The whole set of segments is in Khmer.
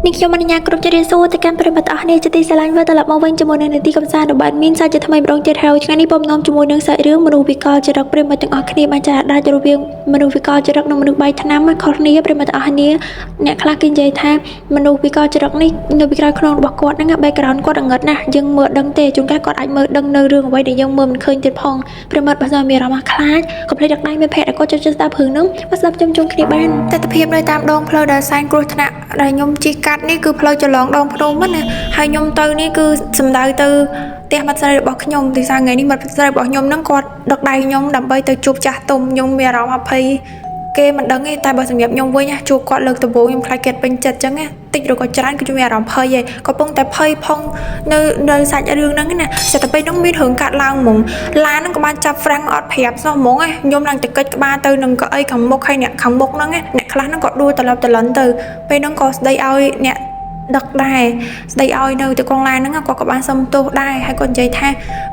នេះខ្ញុំអនុញ្ញាតគ្រប់ជម្រាបសួរទៅកាន់ប្រិយមិត្តទាំងអស់គ្នាជាទីស្រឡាញ់វិលត្រឡប់មកវិញជាមួយនឹងនាទីកំសាន្តរបស់ admin សាជាថ្មីម្ដងទៀតហើយថ្ងៃនេះពំនាំជាមួយនឹងសាច់រឿងមនុស្សវិកលចរិតប្រិយមិត្តទាំងអស់គ្នាបានចាដាច់រវាងមនុស្សវិកលចរិតនិងមនុស្សបាយថ្នាំខុសគ្នាប្រិយមិត្តទាំងអស់គ្នាអ្នកខ្លះគេនិយាយថាមនុស្សវិកលចរិតនេះនៅពីក្រោយខ្នងរបស់គាត់ហ្នឹង background គាត់ងឹតណាស់យើងមើលដឹងទេជួនកាលគាត់អាចមើលដឹងនៅរឿងអ្វីដែលយើងមើលមិនឃើញទៀតផងប្រិយមិត្តបើសិនមានអារម្មណ៍ខ្លាចកុំភ្លេចដឹកដៃមិត្តភក្តិដែលគាត់ចូលចិត្តស្ដាប់រឿងហ្នឹងមកស្ដាប់ជុំគ្នាបាន ទិដ្ឋភាពនៅតាមដងផ្លូវដែលសែនគ្រោះថ្នាក់ដែលខ្ញុំជិះកាត់នេះគឺផ្លូវចលងដងភ្នំណាហើយខ្ញុំទៅនេះគឺសំដៅទៅផ្ទះមិត្តស្រីរបស់ខ្ញុំទីសារថ្ងៃនេះមិត្តស្រីរបស់ខ្ញុំហ្នឹងគាត់ដឹកដៃខ្ញុំដើម្បីទៅជួបចាស់ទុំខ្ញុំមានអារម្មណ៍អភ័យគេមិនដឹងទេតែបើសម្រាប់ខ្ញុំវិញណាជួបគាត់លើកដំបូងខ្ញុំខ្លាចគេពេញចិត្តចឹងណាតិចឬក៏ច្រើនគឺខ្ញុំមានអារម្មណ៍ភ័យឯងកំពុងតែភ័យផងនៅសាច់រឿងហ្នឹងណាស្រាប់តែពេលហ្នឹងមានរឿងកាត់ឡើងហ្មងឡានហ្នឹងក៏បានចាប់ហ្វ្រាំងអត់ប្រាប់សោះហ្មងណាខ្ញុំឡើងតែកិច្ចក្បាលទៅនឹងកៅអីខាងមុខហើយអ្នកខាងមុខហ្នឹងណាអ្នកខ្លះហ្នឹងក៏ដួលត្រឡប់ត្រឡិនទៅពេលហ្នឹងក៏ស្ដីឲ្យអ្នកដឹកដែរស្ដីឲ្យនៅទៅកងឡានហ្នឹងគាត់ក៏បានសុំទោសដែរហើយគាត់និយាយថ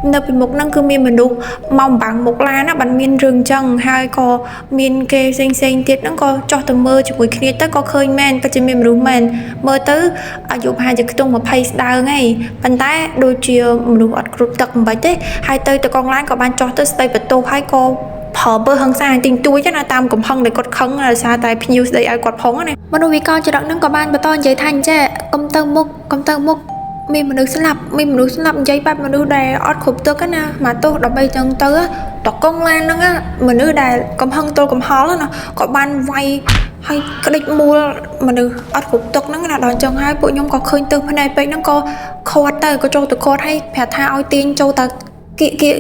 ានៅពីមុខហ្នឹងគឺមានមនុស្សមកបាំងមុខឡានណាបានមានរឿងចឹងហើយក៏មានគេផ្សេងផ្សេងទៀតហ្នឹងក៏ចោះទៅមើលជាមួយគ្នាទៅក៏ឃើញមែនពិតជាមានមនុស្សមែនមើលទៅអាយុប្រហែលជាខ្ទង់20ស្ដើងហីប៉ុន្តែដូចជាមនុស្សអត់គ្រប់ទឹកមិនបាច់ទេហើយទៅទៅកងឡានក៏បានចោះទៅស្ដីបន្ទោសហើយក៏ប្រើអំពើហិង្សាទិញទួយណាតាមកំហឹងដែលគាត់ខឹងដោយសារតែភ្ញៀវស្ដីឲ្យគាត់ផងណា មនុស្សវិកលចរិតហ្នឹងក៏បានបន្តនិយាយថាអញ្ចេះកុំទៅមុខកុំទៅមុខមានមនុស្សស្លាប់មានមនុស្សស្លាប់និយាយបែបមនុស្សដែលអត់គ្រប់ទឹកណាមកទោសដើម្បីចឹងទៅតកងឡានហ្នឹងមនុស្សដែលកំហឹងទល់កំហល់ណាក៏បានវាយហើយក្តិចមូលមនុស្សអត់គ្រប់ទឹកហ្នឹងណាដល់ចឹងហើយពួកខ្ញុំក៏ឃើញទើសភ្នែកពេកហ្នឹងក៏ខាត់ទៅក៏ចូលទៅខាត់ហើយប្រាប់ថាឲ្យទាញចូលទៅគៀកគៀក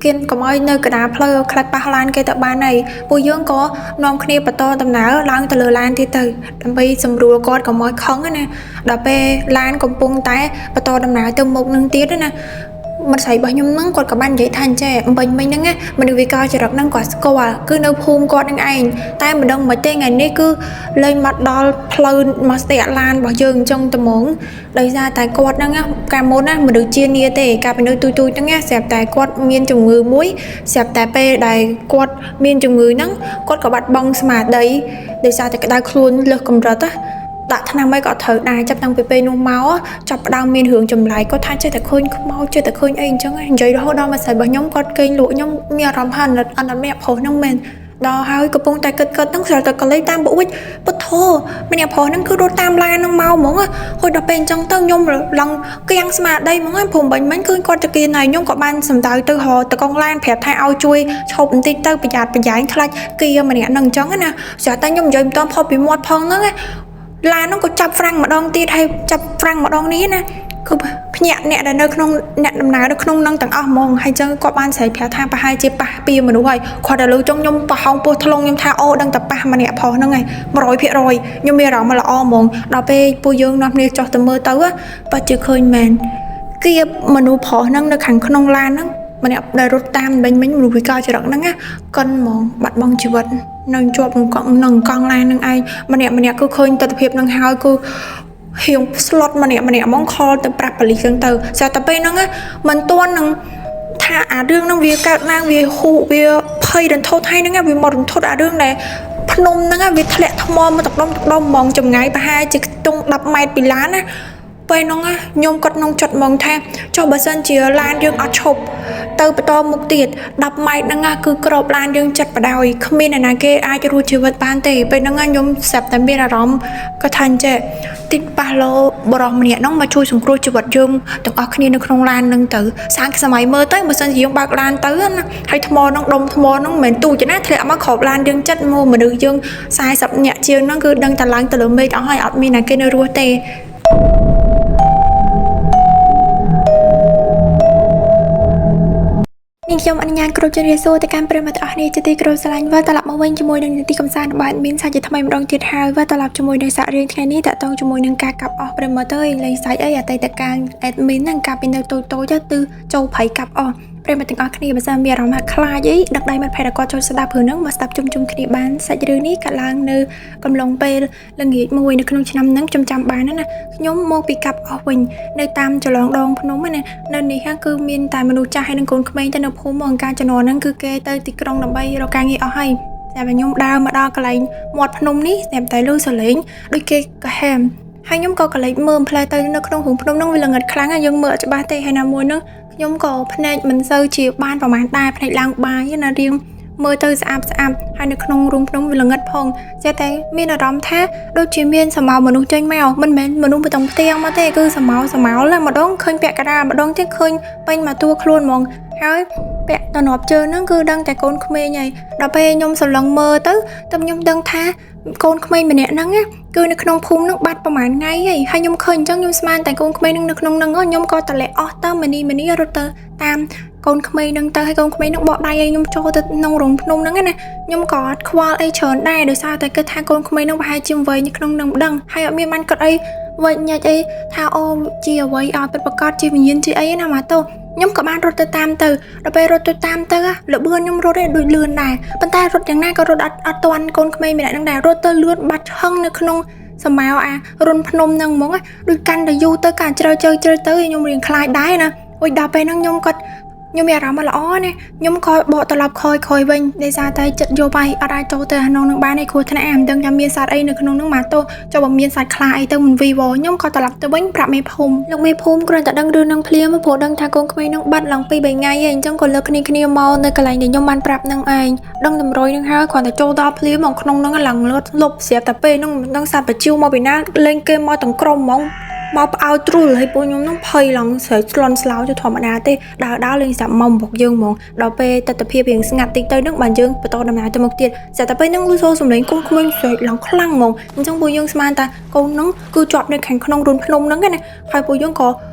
គៀនកុំឲ្យនៅកណ្ដាលផ្លូវខ្លាចប៉ះឡានគេទៅបានហើយពួកយើងក៏នាំគ្នាបន្តដំណើរឡើងទៅលើឡានទៀតទៅដើម្បីសម្រួលគាត់កុំឲ្យខឹងណាដល់ពេលឡានកំពុងតែបន្តដំណើរទៅមុខនឹងទៀតណាមិត្តស្រីរបស់ខ្ញុំហ្នឹងគាត់ក៏បាននិយាយថាអញ្ចេះអំបញ្ញមិញហ្នឹងណាមនុស្សវិកលចរិតហ្នឹងគាត់ស្គាល់គឺនៅភូមិគាត់ហ្នឹងឯងតែមិនដឹងមិនទេថ្ងៃនេះគឺលែងមកដល់ផ្លូវមកស្ទាក់ឡានរបស់យើងអញ្ចឹងត្មងដោយសារតែគាត់ហ្នឹងណាកាលមុនណាមនុស្សជានាទេកាលពីនៅទូចៗហ្នឹងណាស្រាប់តែគាត់មានជំងឺមួយស្រាប់តែពេលដែលគាត់មានជំងឺហ្នឹងគាត់ក៏បាត់បង់ស្មារតីដោយសារតែក្តៅខ្លួនលើសកម្រិតណាដាក់ថ្នាំអីក៏អត់ត្រូវដែរចាប់តាំងពីពេលនោះមកចាប់ផ្ដើមមានរឿងចម្លែកគាត់ថាចេះតែឃើញខ្មោចចេះតែឃើញអីអញ្ចឹងនិយាយរហូតដល់មួយស្រីរបស់ខ្ញុំគាត់គេងលក់ខ្ញុំមានអារម្មណ៍ថាអាណិតអាណិតម្នាក់ប្រុសហ្នឹងមែនដល់ហើយកំពុងតែគិតគិតហ្នឹងស្រាប់តែកលេចតាមប្អួចពុទ្ធោម្នាក់ប្រុសហ្នឹងគឺរត់តាមឡានហ្នឹងមកហ្មងហួចដល់ពេលអញ្ចឹងទៅខ្ញុំឡើងគៀងស្មារតីហ្មងព្រោះមិញមិញឃើញគាត់ទៅគៀនហើយខ្ញុំក៏បានសម្ដៅទៅរកតកងឡានប្រាប់ថាឲ្យជួយឈប់បន្តិចទៅប្រយ័ត្នប្រយែងខ្លាចគៀម្នាក់ហ្នឹងអញ្ចឹងណាស្រាប់តែខ្ញុំនិយាយមិនទាន់ផុសពីមាត់ផងហ្នឹងណាឡានហ្នឹងក៏ចាប់ហ្វ្រាំងម្ដងទៀតហើយចាប់ហ្វ្រាំងម្ដងនេះណាគឺភ្ញាក់អ្នកដែលនៅក្នុងអ្នកដំណើរនៅក្នុងហ្នឹងទាំងអស់ហ្មងហើយចឹងគាត់បានស្រែកប្រាប់ថាប្រហែលជាប៉ះពីមនុស្សហើយគាត់តែលើចុងខ្ញុំប្រហោងពោះថ្លង់ខ្ញុំថាអូដឹងតែប៉ះម្នាក់ប្រុសហ្នឹងហើយ100%ខ្ញុំមានអារម្មណ៍ល្អហ្មងដល់ពេលពួកយើងនាំគ្នាចុះទៅមើលទៅពិតជាឃើញមែនគៀបមនុស្សប្រុសហ្នឹងនៅខាងក្នុងឡានហ្នឹងម្នាក់ដែលរត់តាមមិញមិញមនុស្សវិកលចរិតហ្នឹងណាកិនហ្មងបាត់បង់ជីវិតនៅជាប់កង់នឹងកង់ឡានហ្នឹងឯងម្នាក់ម្នាក់គឺឃើញទស្សនភាពហ្នឹងហើយគឺហៀងស្លុតម្នាក់ម្នាក់ហ្មងខលទៅប្រាប់ប៉ូលីសហ្នឹងទៅស្រាប់តែពេលហ្នឹងណាមិនទាន់នឹងថាអារឿងហ្នឹងវាកើតឡើងវាហ៊ូវាភ័យរន្ធត់ហើយហ្នឹងណាវាមករន្ធត់អារឿងដែលភ្នំហ្នឹងណាវាធ្លាក់ថ្មមកទឹកដុំទឹកដុំហ្មងចម្ងាយប្រហែលជាខ្ទង់10ម៉ែត្រពីឡានណាពេលហ្នឹងណាខ្ញុំគាត់ក្នុងចិត្តហ្មងថាចុះបើសិនជាឡានយើងអត់ឈប់ទៅបន្តមុខទៀត10ម៉ែត្រហ្នឹងណាគឺក្របឡានយើងចិត្តបដ ாய் គ្មានអ្នកណាគេអាចរស់ជីវិតបានទេពេលហ្នឹងណាខ្ញុំស្រាប់តែមានអារម្មណ៍គាត់ថាអញ្ចេះតិចប៉ះលោបរោះម្នាក់ហ្នឹងមកជួយសង្គ្រោះជីវិតយើងទាំងអស់គ្នានៅក្នុងឡានហ្នឹងទៅសាងសម័យមើលទៅបើសិនជាយើងបើកឡានទៅណាហើយថ្មហ្នឹងដុំថ្មហ្នឹងមិនមែនទូចណាធ្លាក់មកក្របឡានយើងចិត្តមកមនុស្សយើង40នាក់ជាងហ្នឹងគឺដឹងតែឡើងទៅលើមេឃអស់ហើយអត់មានអ្នកគេនៅរស់ទេ នាងខ្ញុំអនុញ្ញាតគ្រប់ជម្រាបសួរទៅកាន់ប្រិយមិត្តទាំងអស់គ្នាជាទីគោរពស្រឡាញ់វិលត្រឡប់មកវិញជាមួយនឹងនីតិកំសាន្តរបស់ admin សាជាថ្មីម្ដងទៀតហើយវិលត្រឡប់ជាមួយនឹងសាក់រឿងថ្ងៃនេះតាក់ទងជាមួយនឹងការកាប់អស់ប្រិយមិត្តអើយលេងសាច់អីអតីតកាល admin ហ្នឹងកាលពីនៅតូចតូចទៅចូលព្រៃកាប់អស់ប្រិយមិត្តទាំងអស់គ្នាបើសិនមានអារម្មណ៍ថាខ្លាចអីដឹកដៃមិត្តភក្តិឲ្យគាត់ចូលស្ដាប់រឿងហ្នឹងមកស្ដាប់ជុំជុំគ្នាបានសាច់រឿងនេះកាត់ឡើងនៅកំឡុងពេលល្ងាចមួយនៅក្នុងឆ្នាំហ្នឹងខ្ញុំចាំបានណាខ្ញុំមកពីកាប់អស់វិញនៅតាមចលងដងភ្នំណានៅនេះគឺមានតែមនុស្សចាស់ហើយនិងកូនក្មេងទៅនៅភូមិមកការជំនាន់ហ្នឹងគឺគេទៅទីក្រុងដើម្បីរកការងារអស់ហើយតែបើខ្ញុំដើរមកដល់កន្លែងមាត់ភ្នំនេះស្រាប់តែឮសលេងដូចគេកាហែម ហើយខ្ញុំក៏កលេចមើលផ្លែទៅនៅក្នុងរូងភ្នំហ្នឹងវាល្ងិតខ្លាំងហើយយើងមើលអត់ច្បាស់ទេហើយណាមួយហ្នឹងខ្ញុំក៏ភ្នែកមិនសូវជាបានប្រហែលដែរភ្នែកឡើងបាយណារៀងមើលទៅស្អាតស្អាតហើយនៅក្នុងរូងភ្នំវាល្ងិតផងចេះតែមានអារម្មណ៍ថាដូចជាមានសមោមនុស្សចេញមកមិនមែនមនុស្សទៅផ្ទាំងមកទេគឺសមោសមោលម្ដងឃើញពាក់កណ្ដាលម្ដងទៀតឃើញពេញមកតួខ្លួនហ្មងហើយពាក់តំណប់ជើងហ្នឹងគឺដឹងតែកូនក្មេងហើយដល់ពេលខ្ញុំសម្លឹងមើលទៅតែខ្ញុំដឹងថាកូនក្មេងម្នាក់ហ្នឹងណាគឺនៅក្នុងភូមិហ្នឹងបាត់ប្រហែលថ្ងៃហើយហើយខ្ញុំឃើញអញ្ចឹងខ្ញុំស្មានតែកូនក្មេងហ្នឹងនៅក្នុងហ្នឹងខ្ញុំក៏តម្លាក់អស់ទៅមនីមនីរត់ទៅតាមកូនក្មេងហ្នឹងទៅហើយកូនក្មេងហ្នឹងបកដៃឲ្យខ្ញុំចូលទៅក្នុងរោងភ្នំហ្នឹងណាខ្ញុំក៏អត់ខ្វល់អីច្រើនដែរដោយសារតែគិតថាកូនក្មេងហ្នឹងប្រហែលជាវ័យនៅក្នុងហ្នឹងមិនដឹងហើយអត់មានបានគិតអីវែកញែកអីថាអូជាអ្វីឲ្យពិតប្រាកដជាវិញ្ញាណជាអីណាម៉ាតូខ្ញុំក៏បានរត់ទៅតាមទៅដល់ពេលរត់ទៅតាមទៅលបឿនខ្ញុំរត់ឯងដូចលឿនដែរប៉ុន្តែរត់យ៉ាងណាក៏រត់អត់ទាន់កូនក្មេងម្នាក់ហ្នឹងដែររត់ទៅលឿនបាត់ឆឹងនៅក្នុងសមោអារុនភ្នំហ្នឹងហ្មងដូចកាន់តែយូរទៅកាន់ជ្រៅជ្រៅជ្រៅទៅខ្ញុំរៀងខ្លាចដែរណាអូយដល់ពេលហ្នឹងខ្ញុំគាត់ខ្ញុំមានអារម្មណ៍ល្អណាខ្ញុំក៏បកត្រឡប់ខយខយវិញដោយសារតែចិត្តយកបាយអត់អាចចូលទៅក្នុងនឹងបានទេគ្រោះថ្នាក់អាមិនដឹងថាមានសត្វអីនៅក្នុងនឹងមកទោចុះបើមានសត្វខ្លាអីទៅមិនវីវខ្ញុំក៏ត្រឡប់ទៅវិញប្រាប់មេភូមិលោកមេភូមិគ្រាន់តែដឹងរឿងនឹងភ្លាមព្រោះដឹងថាកូនក្មេងនឹងបាត់ឡើង2 3ថ្ងៃហើយអញ្ចឹងក៏លើកគ្នាគ្នាមកនៅកន្លែងដែលខ្ញុំបានប្រាប់នឹងឯងដឹងតម្រុយនឹងហើយគ្រាន់តែចូលដល់ភ្លាមមកក្នុងនឹងឡើងលត់លប់ស្រាប់តែពេលនឹងមិនដឹងសត្វបជាវមកពីណាលេងគេមកទាំងក្រុមហ្មងមកផ្អើលទ្រុលហើយពួកខ្ញុំនឹងភ័យឡើងស្រែកស្លន់ស្លោទៅធម្មតាទេដើរដើរលេងស្រាប់មកបុកយើងហ្មងដល់ពេលទស្សនភាពរៀងស្ងាត់តិចទៅនឹងបានយើងបន្តដំណើរទៅមុខទៀតស្រាប់តែពេលនឹងលឺសូរសំឡេងកូនក្មេងស្រែកឡើងខ្លាំងហ្មងអញ្ចឹងពួកយើងស្មានថាកូននឹងគឺជាប់នៅខាងក្នុងរូនភ្នំហ្នឹងណាហើយពួកយើងក៏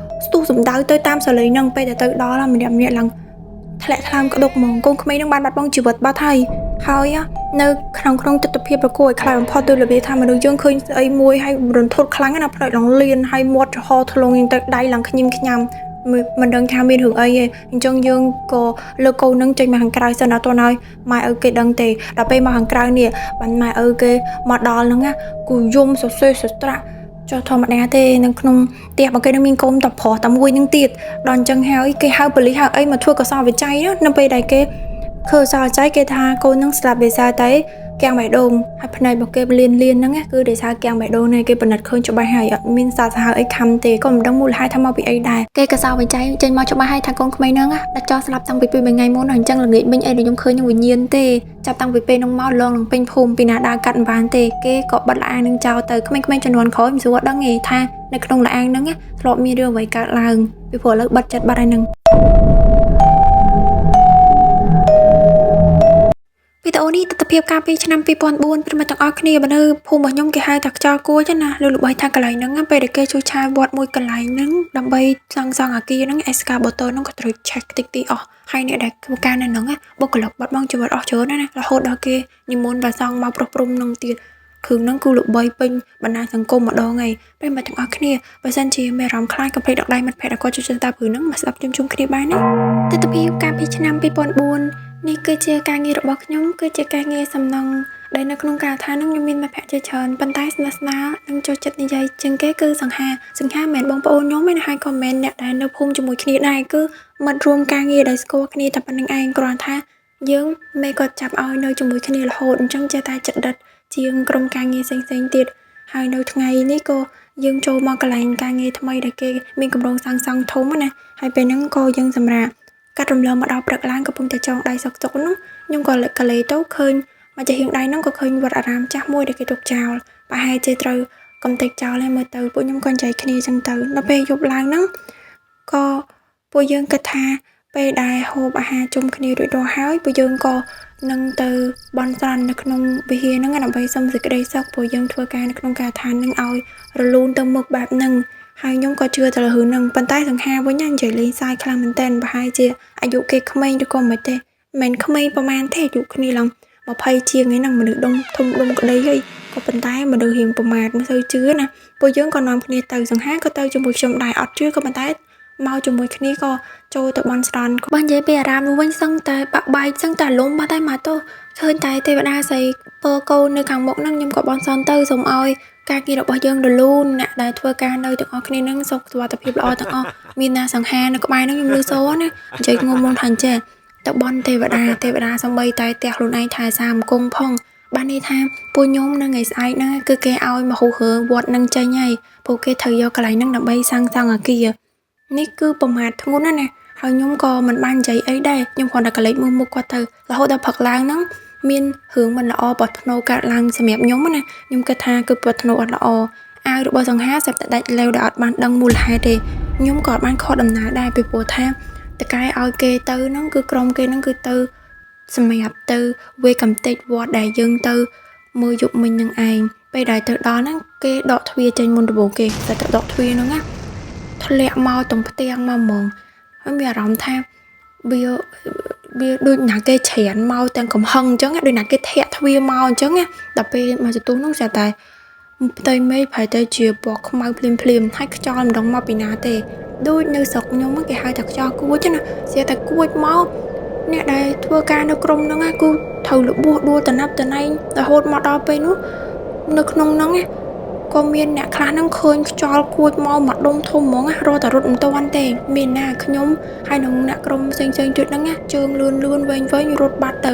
ស្ទុះសម្ដៅទៅតាមសលេងហ្នឹងពេលដែលទៅដល់ម្នាក់ម្នាក់ឡើងធ្លាក់ថ្លើមក្តុកហ្មងកូនក្មេងនឹងបានបាត់បង់ជីវិតបាត់ហើយហើយនៅក្នុងក្នុងទស្សនភាពប្រគួរឲ្យខ្លាចបំផុតទៅរបៀបថាមនុស្សយើងឃើញស្អីមួយហើយរន្ធត់ខ្លាំងណាស់ផ្នែកឡើងលៀនហើយមាត់ចំហធ្លុងទៅដៃឡើងខ្ញឹមខ្ញាំមិនដឹងថាមានរឿងអីទេអញ្ចឹងយើងក៏លើកកូននឹងចេញមកខាងក្រៅសិនអត់ទាន់ឲ្យម៉ែឪគេដឹងទេដល់ពេលមកខាងក្រៅនេះបានម៉ែឪគេមកដល់ហ្នឹងណាគូយំសរសេរសត្រាក់ចុះធម្មតាទេនៅក្នុងផ្ទះបើគេនឹងមានកូនតប្រុសតែមួយនឹងទៀតដល់អញ្ចឹងហើយគេហៅប៉ូលីសហៅអីមកធ្វើកសលវិច័យនៅពេលដែលគេធ្វើកសលវិច័យគេថាកូននឹងស្លាប់ដោយសារតែគាំងបេះដូងហើយភ្នែករបស់គេលៀនលៀនហ្នឹងគឺដោយសារគាំងបេះដូងនេះគេពិនិត្យឃើញច្បាស់ហើយអត់មានសត្វសាហាវអីខំទេក៏មិនដឹងមូលហេតុថាមកពីអីដែរគេកសលវិច័យចេញមកច្បាស់ហើយថាកូនក្មេងហ្នឹងដាច់ចោលស្លាប់តាំងពី2 3ថ្ងៃមុនអញ្ចឹងល្ងាចមិញអីដែលខ្ញុំឃើញនឹងវិញ្ញាណទេចាប់តាំងពីពេលហ្នឹងមកលងនឹងពេញភូមិពីណាដើរកាត់មិនបានទេគេក៏បិទល្អាងនឹងចោលទៅក្មេងៗជំនាន់ក្រោយមិនស្រួលដឹងទេថានៅក្នុងល្អាងហ្នឹងធ្លាប់មានរឿងអ្វីកើតឡើងពីព្រោះឥឡូវបិទចិត្តបាត់ហើយហ្នឹងវីដេអូនេះទស្សនភាពកាលពីឆ្នាំ2004ប្រិមត្តទាំងអស់គ្នាបើនៅភូមិរបស់ខ្ញុំគេហៅថាខ្យល់គួចណាលើល្បីថាកន្លែងហ្នឹងពេលដែលគេជួយឆាយវត្តមួយកន្លែងហ្នឹងដើម្បីសង់សង់អាគារហ្នឹងអេស្កាបូតូហ្នឹងក៏ត្រូវឆេះតិចទីអស់ហើយអ្នកដែលធ្វើការនៅហ្នឹងបុគ្គលិកបាត់បង់ជីវិតអស់ច្រើនណាស់រហូតដល់គេនិមន្តព្រះសង្ឃមកប្រោះព្រំហ្នឹងទៀតគ្រឿងហ្នឹងគឺល្បីពេញបណ្ដាញសង្គមម្ដងហើយប្រិមត្តទាំងអស់គ្នាបើសិនជាមានអារម្មណ៍ខ្លាចកុំភ្លេចដកដៃមិត្តភក្តិដែលគាត់ជួយស្ដាប់រឿងហ្នឹងមកស្ដាប់ជុំជុំគ្នាបានណាទស្សនភាពកាលពីឆ្នាំ2004នេះគឺជាការងាររបស់ខ្ញុំគឺជាការងារសំណង់ដែលនៅក្នុងការដ្ឋានហ្នឹងខ្ញុំមានមិត្តភក្តិជាច្រើនប៉ុន្តែស្និទ្ធស្នាលនិងចូលចិត្តនិយាយជាងគេគឺសង្ហាសង្ហាមិនមែនបងប្អូនខ្ញុំទេណាហើយក៏មិនមែនអ្នកដែលនៅភូមិជាមួយគ្នាដែរគឺមិត្តរួមការងារដែលស្គាល់គ្នាតែប៉ុណ្្នឹងឯងគ្រាន់ថាយើងមេគាត់ចាប់ឲ្យនៅជាមួយគ្នារហូតអញ្ចឹងចេះតែចិត្តដិតជាងក្រុមការងារផ្សេងៗទៀតហើយនៅថ្ងៃនេះក៏យើងចូលមកកន្លែងការងារថ្មីដែលគេមានគម្រោងសាងសង់ធំណាហើយពេលហ្នឹងក៏យើងសម្រាប់កាត់រំលងមកដល់ព្រឹកឡើងកំពុងតែចងដៃសុកសុកនោះខ្ញុំក៏កលេទៅឃើញមកចាហៀងដៃហ្នឹងក៏ឃើញវត្តអារាមចាស់មួយដែលគេទុកចោលប្រហែលជាត្រូវកំទេចចោលហើយមើលទៅពួកខ្ញុំក៏និយាយគ្នាចឹងទៅដល់ពេលយប់ឡើងហ្នឹងក៏ពួកយើងគិតថាពេលដែលហូបអាហារជុំគ្នារួចរាល់ហើយពួកយើងក៏នឹងទៅបន់ស្រន់នៅក្នុងវិហារហ្នឹងដើម្បីសុំសេចក្តីសុខពួកយើងធ្វើការនៅក្នុងការដ្ឋានហ្នឹងឲ្យរលូនទៅមុខបែបហ្នឹងហើយខ្ញុំក៏ជឿទៅលើរឿងហ្នឹងប៉ុន្តែសង្ហាវិញណានិយាយលេងសើចខ្លាំងមែនទែនប្រហែលជាអាយុគេក្មេងឬក៏មិនទេមិនក្មេងប្រហែលទេអាយុគ្នាឡើង20ជាងឯហ្នឹងមនុស្សដុំធំដុំក្តីហើយក៏ប៉ុន្តែមនុស្សរៀងប្រមាថមិនសូវជឿណាពួកយើងក៏នាំគ្នាទៅសង្ហាក៏ទៅជាមួយខ្ញុំដែរអត់ជឿក៏ប៉ុន្តែមកជាមួយគ្នាក៏ចូលទៅបន់ស្រន់បើនិយាយពីអារាមនោះវិញសឹងតែបាក់បែកសឹងតែលំបាត់ហើយមកទៅឃើញតែទេវតាស្រីពរកូននៅខាងមុខហ្នឹងខ្ញុំក៏បន់ស្រន់ទៅសូមឲ្យការងាររបស់យើងរលូនអ្នកដែលធ្វើការនៅទាំងអស់គ្នានឹងសុខសុវត្ថិភាពល្អទាំងអស់មានណាសង្ហានៅក្បែរហ្នឹងខ្ញុំលឺសូរណានិយាយងុំមុនថាអញ្ចេះទៅបន់ទេវតាទេវតាសំបីតែផ្ទះខ្លួនឯងថែសាមង្គផង បានន័យថាពួកខ្ញុំនៅថ្ងៃស្អែកហ្នឹងគឺគេឲ្យមកហូរើវត្តនឹងចេញហើយពួកគេត្រូវយកកន្លែងហ្នឹងដើម្បីសាងសង់អគារនេះគឺប្រមាថធ្ងន់ណាស់ណាហើយខ្ញុំក៏មិនបាននិយាយអីដែរខ្ញុំគ្រាន់តែកលេចមើលមុខគាត់ទៅរហូតដល់ព្រឹកឡើងហ្នឹងមានរឿងមិនល្អបត់ធ្នូកើតឡើងសម្រាប់ខ្ញុំណាខ្ញុំគិតថាគឺបត់ធ្នូអត់ល្អអាវរបស់សង្ហាស្រាប់តែដាច់លេវដែលអត់បានដឹងមូលហេតុទេខ្ញុំក៏អត់បានខកដំណើរដែរពីព្រោះថាតកែឲ្យគេទៅហ្នឹងគឺក្រុមគេហ្នឹងគឺទៅសម្រាប់ទៅវាយកំទេចវត្តដែលយើងទៅមើលយប់មិញនឹងឯងពេលដែលទៅដល់ហ្នឹងគេដកទ្វារចេញមុនដំបូងគេតែទៅដកទ្វារហ្នឹងណាធ្លាក់មកទាំងផ្ទាំងមកហ្មងហើយមានអារម្មណ៍ថាវាវាដូចណាគេច្រានមកទាំងកំហឹងអញ្ចឹងដូចណាគេធាក់ទ្វារមកអញ្ចឹងណាដល់ពេលមកសន្ទុះនោះស្រាប់តែផ្ទៃមេឃប្រែទៅជាពណ៌ខ្មៅភ្លាមភ្លាមហើយខ្យល់មិនដឹងមកពីណាទេដូចនៅស្រុកខ្ញុំគេហៅថាខ្យល់គួចណាស្រាប់តែគួចមកអ្នកដែលធ្វើការនៅក្រុមហ្នឹងគឺត្រូវរបួសដួលតំណាប់តំណែងរហូតមកដល់ពេលនោះនៅក្នុងហ្នឹងក៏មានអ្នកខ្លះហ្នឹងឃើញខ្យល់គួចមកមួយដុំធំហ្មងរត់តែរត់មិនទាន់ទេមានណាខ្ញុំហើយនឹងអ្នកក្រុមផ្សេងៗទៀតហ្នឹងជើងលឿនលឿនវែងវែងរត់បាត់ទៅ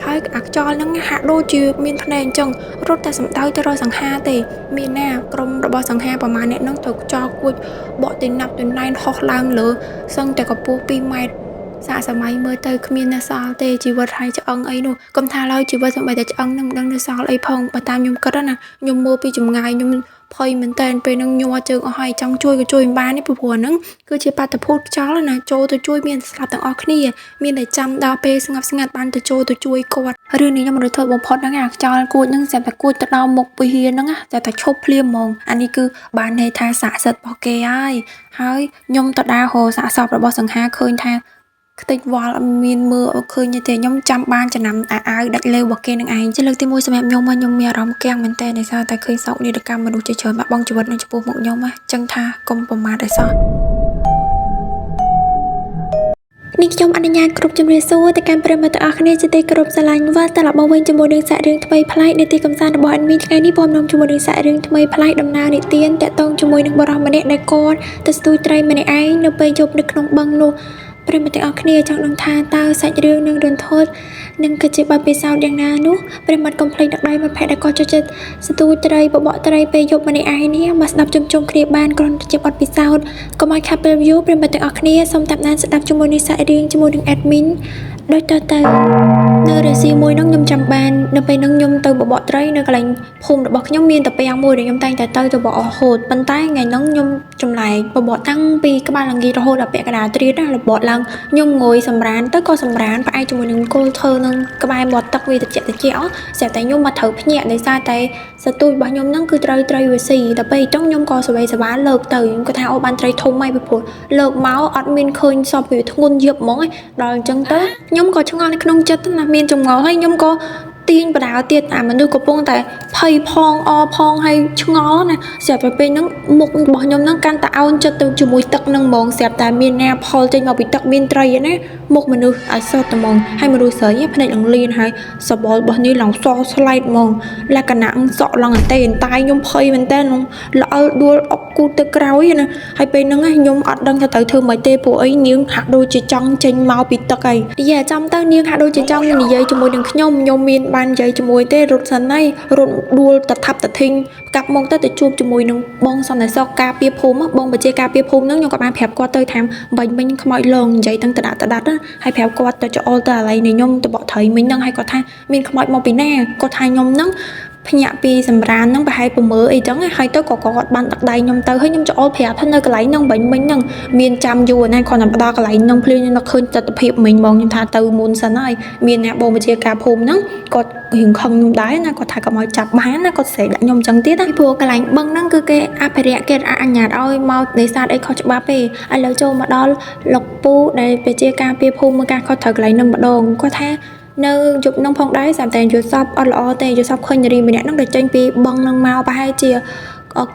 ហើយអាខ្យល់ហ្នឹងហាក់ដូចជាមានភ្នែកអញ្ចឹងរត់តែសំដៅទៅរកសង្ហាទេមានណាក្រុមរបស់សង្ហាប្រហែលអ្នកហ្នឹងត្រូវខ្យល់គួចបកទៅណាប់ទៅណែនហោះឡើងលើសឹងតែកម្ពស់2ម៉ែត្រសាកសម័យមើលទៅគ្មាននៅសល់ទេជីវិតហើយឆ្អឹងអីនោះកុំថាឡើយជីវិតសំបីតែឆ្អឹងនឹងមិនដឹងនៅសល់អីផងបើតាមខ្ញុំគិតណាខ្ញុំមើលពីចម្ងាយខ្ញុំភ័យមែនតើពេលហ្នឹងញ័រជើងអស់ហើយចង់ជួយក៏ជួយមិនបានទេព្រោះហ្នឹងគឺជាបាតុភូតខ្យល់ណាចូលទៅជួយមានស្លាប់ទាំងអស់គ្នាមានតែចាំដល់ពេលស្ងប់ស្ងាត់បានទៅចូលទៅជួយគាត់រឿងនេះខ្ញុំរត់ធ្វើបំផុតហ្នឹងអាខ្យល់គួចហ្នឹងស្រាប់តែគួចទៅដល់មុខវិហារហ្នឹងស្រាប់តែឈប់ភ្លាមហ្មងអានេះគឺបានន័យថាស័ក្តិសិទ្ធិរបស់គេហើយហើយខ្ញុំទៅដើររកសាកសពរបស់សង្ហាឃើញថាខ្ទេចវល់អត់មានមើលអត់ឃើញទេខ្ញុំចាំបានចំណាំអាវដាច់លេវរបស់គេនឹងឯងជាលើកទី1សម្រាប់ខ្ញុំខ្ញុំមានអារម្មណ៍គាំងមែនទែនដោយសារតែឃើញសោកនាដកម្មមនុស្សជាច្រើនបាត់បង់ជីវិតនៅចំពោះមុខខ្ញុំណាចឹងថាកុំប្រមាថឲ្យសោះនេះខ្ញុំអនុញ្ញាតគ្រប់ជំរាបសួរទៅកាន់ប្រិយមិត្តទាំងអស់គ្នាជាទីគោរពស្រឡាញ់វិលត្រឡប់មកវិញជាមួយនឹងសាក់រឿងថ្មីប្លែកនៅទីកំសាន្តរបស់ Admin ថ្ងៃនេះពំនាំជាមួយនឹងសាក់រឿងថ្មីប្លែកដំណើរនិទានតាក់ទងជាមួយនឹងបុរសម្នាក់ដែលគាត់ទៅស្ទូចត្រីម្នាក់ឯងនៅពេលយប់នៅក្នុងបឹងនោះប្រិយមិត្តទាំងអស់គ្នាចង់ដឹងថាតើសាច់រឿងនឹងរន្ធត់នឹងគឺជាបទពិសោធន៍យ៉ាងណានោះប្រិយមិត្តកុំភ្លេចដឹកដៃមិត្តភក្តិដែលគាត់ចូលចិត្តស្ទូចត្រីបបកត្រីពេលយប់ម្នាក់ឯងនេះមកស្ដាប់ជុំជុំគ្នាបានគ្រាន់តែជាបទពិសោធន៍កុំឲ្យខាតពេលយូរប្រិយមិត្តទាំងអស់គ្នាសូមតាមដានស្ដាប់ជាមួយនឹងសាច់រឿងជាមួយនឹង admin ដូចតទៅនៅរសៀលមួយនោះខ្ញុំចាំបាននៅពេលហ្នឹងខ្ញុំទៅបបកត្រីនៅកន្លែងភូមិរបស់ខ្ញុំមានតាពាំងមួយដែលខ្ញុំតែងតែទៅបបករហូតប៉ុន្តែថ្ងៃហ្នឹងខ្ញុំចម្លែកបបកតាំងពីក្បាលល្ងាចរហូតដល់ពាក់កណ្ដាលត្រៀតណារបកឡើងខ្ញុំងុយសម្រានទៅក៏សម្រានផ្អែកជាមួយនឹងគល់ឈើនឹងក្បែរមាត់ទឹកវាត្រជាក់ត្រជាក់ស្រាប់តែខ្ញុំមកត្រូវភ្ញាក់ដោយសារតែសទូចរបស់ខ្ញុំហ្នឹងគឺត្រូវត្រីវាស៊ីដល់ពេលអញ្ចឹងខ្ញុំក៏សវេសវ៉ាលើកទៅខ្ញុំគាត់ថាអូបានត្រីធំហើយពីព្រោះលើកមកអត់មានឃើញសពវាធ្ងន់យឹបហ្មងដល់អញ្ចឹងទៅខ្ញុំក៏ឆ្ងល់នៅក្នុងចិត្តណាមានចម្ងល់ហើយខ្ញុំក៏ទាញបដាទៀតអាមនុស្សកំពុងតែភ័យផងអផងហើយឆ្ងល់ណាស្រាប់តែពេលហ្នឹងមុខរបស់ខ្ញុំហ្នឹងកាន់តែអោនចិត្តទៅជាមួយទឹកហ្នឹងហ្មងស្រាប់តែមានណាផលចេញមកពីទឹកមានត្រីណាមុខមនុស្សឲ្យសតហ្មងហើយមនុស្សស្រីភ្នែកឡើងលៀនហើយសបល់របស់នេះឡើងសស្លែតហ្មងលក្ខណៈសក់ឡើងអន្ទេអន្តាយខ្ញុំភ័យមែនតើល្អិលដួលអុកគូតទៅក្រោយណាហើយពេលហ្នឹងខ្ញុំអត់ដឹងថាត្រូវធ្វើម៉េចទេព្រោះអីនាងហាក់ដូចជាចង់ចេញមកពីទឹកហើយនិយាយចាំទៅនាងហាក់ដូចជាចង់និយាយជាមួយនឹងខ្ញុំខ្ញុំមានបាននិយាយជាមួយទេរត់សិនហើយរត់ដួលតថាប់តធីងកាប់មកទៅទៅជួបជាមួយនឹងបងសន្តិសុខការពារភូមិបងបជាការពារភូមិហ្នឹងខ្ញុំក៏បានប្រាប់គាត់ទៅថាបាញ់មិញខ្មោចលងនិយាយទាំងតដាក់តដាត់ហើយប្រាប់គាត់ទៅច្អល់ទៅអាឡ័យនៃខ្ញុំទៅបកត្រីមិញហ្នឹងហើយគាត់ថាមានខ្មោចមកពីណាគាត់ថាខ្ញុំហ្នឹងភ្ញាក់ពីសម្រានហ្នឹងប្រហែល6អីចឹងហើយទៅក៏គាត់បានដឹកដៃខ្ញុំទៅហើយខ្ញុំច្អល់ប្រាប់ថានៅកន្លែងហ្នឹងបាញ់មិញហ្នឹងមានចាំយូរណាស់គាត់តែដល់កន្លែងហ្នឹងភ្លាមខ្ញុំនឹកឃើញទិដ្ឋភាពមិញហ្មងខ្ញុំថាទៅមុនសិនហើយមានអ្នកបងបញ្ជាការភូមិហ្នឹងគាត់រៀងខឹងខ្ញុំដែរណាគាត់ថាកុំឲ្យចាប់បានណាគាត់ស្រែកដាក់ខ្ញុំចឹងទៀតណាព្រោះកន្លែងបឹងហ្នឹងគឺគេអភិរក្សគេអនុញ្ញាតឲ្យមកនេសាទអីខុសច្បាប់ទេឥឡូវចូលមកដល់លោកពូដែលបញ្ជាការពារភូមិមើលការខុសត្រូវកន្លែងហ្នឹងម្ដងគាត់ថានៅយប់ហ្នឹងផងដែរស្រាប់តែយល់សពអត់ល្អទេយល់សពឃើញនារីម្នាក់ហ្នឹងដែលចេញពីបឹងហ្នឹងមកប្រហែលជា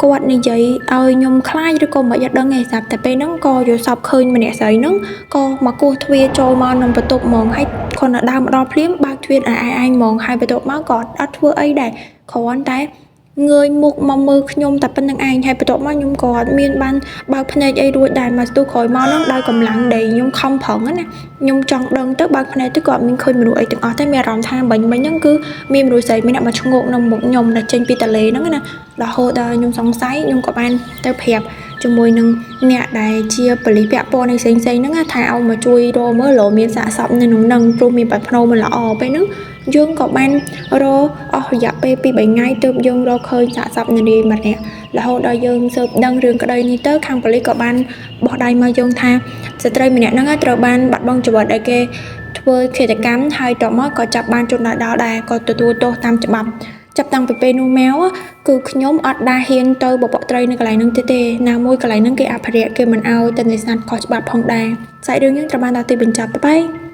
គាត់និយាយឲ្យខ្ញុំខ្លាចឬក៏មិនអត់ដឹងទេស្រាប់តែពេលហ្នឹងក៏យល់សពឃើញម្នាក់ស្រីហ្នឹងក៏មកគោះទ្វារចូលមកក្នុងបន្ទប់ហ្មងហើយគាត់នៅដើរមកដល់ភ្លាមបើកទ្វារឯងហ្មងហើយបន្ទាប់មកក៏អត់ធ្វើអីដែរគ្រាន់តែ ងើយមុខមកមើលខ្ញុំតែប៉ុណ្្នឹងឯងហើយបន្ទាប់មកខ្ញុំក៏អត់មានបានបើកភ្នែកអីរួចដែរមកស្ទុះក្រោយមកហ្នឹងដោយកម្លាំងដែលខ្ញុំខំប្រឹងណាខ្ញុំចង់ដឹងទៅបើកភ្នែកទៅក៏អត់មានឃើញមនុស្សអីទាំងអស់ទេមានអារម្មណ៍ថាបាញ់មិញហ្នឹងគឺមានមនុស្សស្រីម្នាក់មកឈ្ងោកនៅមុខខ្ញុំដែលចេញពីទន្លេហ្នឹងណារហូតដល់ខ្ញុំសង្ស័យខ្ញុំក៏បានទៅប្រាប់ជាមួយនឹងអ្នកដែលជាប៉ូលីសពាក់ព័ន្ធនៃផ្សេងៗហ្នឹងណាថាឲ្យមកជួយរកមើលរកមានសាកសពនៅក្នុងហ្នឹងព្រោះមានបាត់ភ្នោមិនល្អពេលហ្នឹងយើងក៏បានរកអស់រយៈពេល2 3ថ្ងៃទើបយើងរកឃើញសាកសពនារីម្នាក់រហូតដល់យើងស៊ើបដឹងរឿងក្តីនេះទៅខាងប៉ូលីសក៏បានបោះដៃមកយើងថាស្ត្រីម្នាក់ហ្នឹងត្រូវបានបាត់បង់ជីវិតឲ្យគេធ្វើឃាតកម្មហើយតមកក៏ចាប់បានជនដៃដល់ដែរក៏ទទួលទោសតាមច្បាប់ចាប់តាំងពីពេលនោះមកគឺខ្ញុំអត់ដែលហ៊ានទៅបបកត្រីនៅកន្លែងហ្នឹងទេទេណាមួយកន្លែងហ្នឹងគេអភិរក្សគេមិនឲ្យទៅនេសាទខុសច្បាប់ផងដែរសាច់រឿងយើងត្រូវបានដល់ទីបញ្ចប់បាយ។